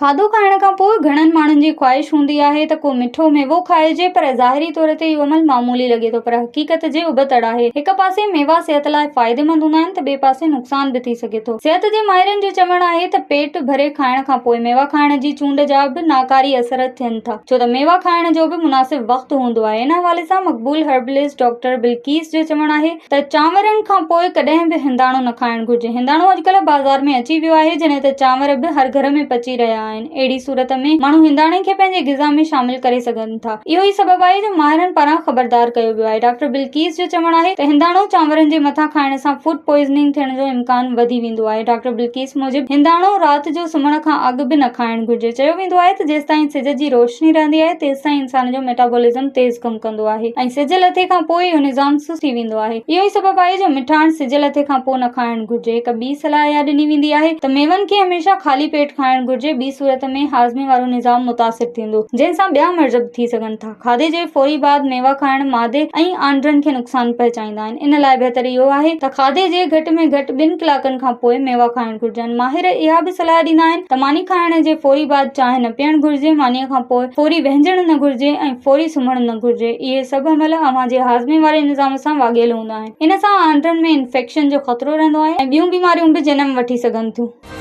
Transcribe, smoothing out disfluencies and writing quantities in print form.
کاڌو کائڻ کان پوء گهڻن ماڻهن جي خواهش هوندي آهي ته ڪو مٺو ميوو کائجي پر ظاهري طور تي اهو عمل معمولي لڳي ٿو پر حقيقت جي ابتڙ آهي. هڪ پاسي ميوا صحت لاء فائديمند هوندا آهن ته ٻئي پاسي نقصان به ٿي سگهي ٿو. صحت جي ماهرن جو چوڻ آهي ته پيٽ ڀري کائڻ کان پوء ميوا کائڻ جي چونڊ جا به ناڪاري اثر ٿين ٿا ڇو ته ميوا کائڻ جو به مناسب وقت هوندو آهي. ان حوالي سان مقبول هربلسٽ ڊاڪٽر بلقيس جو چوڻ آهي ته چانورن کان پوء ڪڏهن به هنداڻو نه کائڻ گهرجي. هنداڻو اڄڪلهه بازار ۾ اچي ويو آهي، جڏهن ته چانور به هر گهر ۾ پچي رهيا آهن. اهڙي صورت ۾ ماڻهو هنداڻي کي پنهنجي غذا ۾ شامل ڪري سگهن ٿا. اهو ئي سبب آهي جو ماهرن پاران خبردار ڪيو ويو آهي. ڊاڪٽر بلقيس جو چوڻ آهي ته هنداڻو چانورن جي مٿان کائڻ سان فوڊ پوائزننگ ٿيڻ جو امڪان وڌي ويندو آهي. ڊاڪٽر بلقيس موجب هنداڻو رات جو سمهڻ کان اڳ به نه کائڻ گهرجي. چيو ويندو آهي ته جيستائين سج جي روشني رهندي آهي تيستائين انسان جو ميٽابولزم تيز ڪم ڪندو آهي ۽ سج لٿي کان پوء اهو نظام سست ٿي ويندو آهي. اهو ئي سبب آهي جو مٺاڻ سج لٿي کان پوء نه کائڻ گهرجي. هڪ ٻي صلاح اها ڏني ويندي آهي ته ميون کي هميشه خالي پيٽ کائڻ گهرجي، ٻي صورت ۾ هاضمي وارو نظام متاثر ٿيندو، جنهن سان ٻيا مرض به ٿي سگهن ٿا. کاڌي جي فوري بعد ميوا کائڻ معدي ۽ آنڊرن کي نقصان پهچائيندا آهن. ان لاء بهتر اهو آهي ته کاڌي جي گهٽ ۾ گهٽ ٻن ڪلاڪن کان پوء ميوا کائڻ گهرجن. ماهر اها به صلاح ڏيندا آهن ته ماني کائڻ جي فوري بعد چانهه نه پيئڻ گهرجي، مانيء کان پوء فوري وهنجڻ نه گهرجي ۽ فوري سمهڻ نه گهرجي. اهي سڀ عمل اوهان جي هاضمي واري نظام سان واڳيل هوندا آهن. ان سان آنڊرن ۾ انفيڪشن جو خطرو رهندو آهي ۽ ٻيون بيماريون به جنم وٺي سگهن ٿيون.